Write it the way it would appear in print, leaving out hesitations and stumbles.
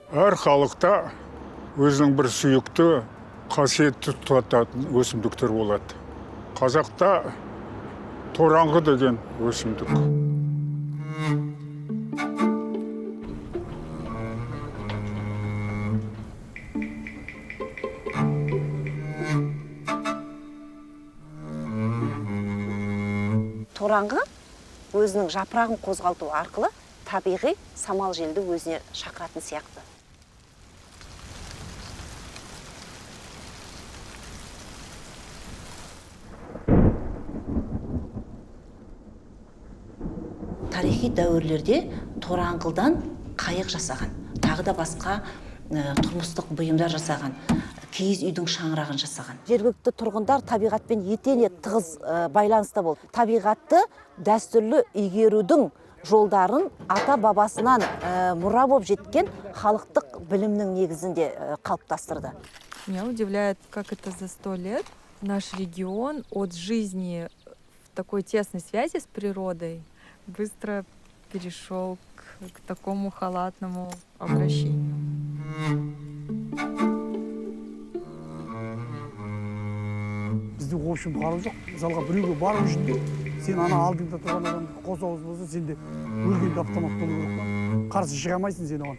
Әр халықта өзінің бір сүйікті, қасиетті тұтатын өсімдіктер болады. Қазақта тораңғы деген өсімдік. Тораңғы өзінің жапырағын қозғалту арқылы табиғи самал желді өзіне шақыратын сияқты. Тарихи дәуірлерде тораңғылдан қайық жасаған, тағы да басқа тұрмыстық бұйымдар жасаған, киіз үйдің шаңырағын жасаған. Жергілікті тұрғындар табиғатпен етене тығыз байланыста болды. Табиғатты дәстүрлі игерудің жолдарын ата-бабасынан мұра болып жеткен халықтық білімнің негізінде қалыптастырды. Меня удивляет, как это за 100 лет наш регион от жизни в такой тесной связи с природой быстро перешел к такому халатному обращению. Бізде, в общем, қару жоқ. Мысалға, біреуге бару үшін де сен ана алдыңда тұрған адамды қос ауыз болса, сен де өлгенде автомат болу керек қой, қарсы шыға алмайсың сен оған.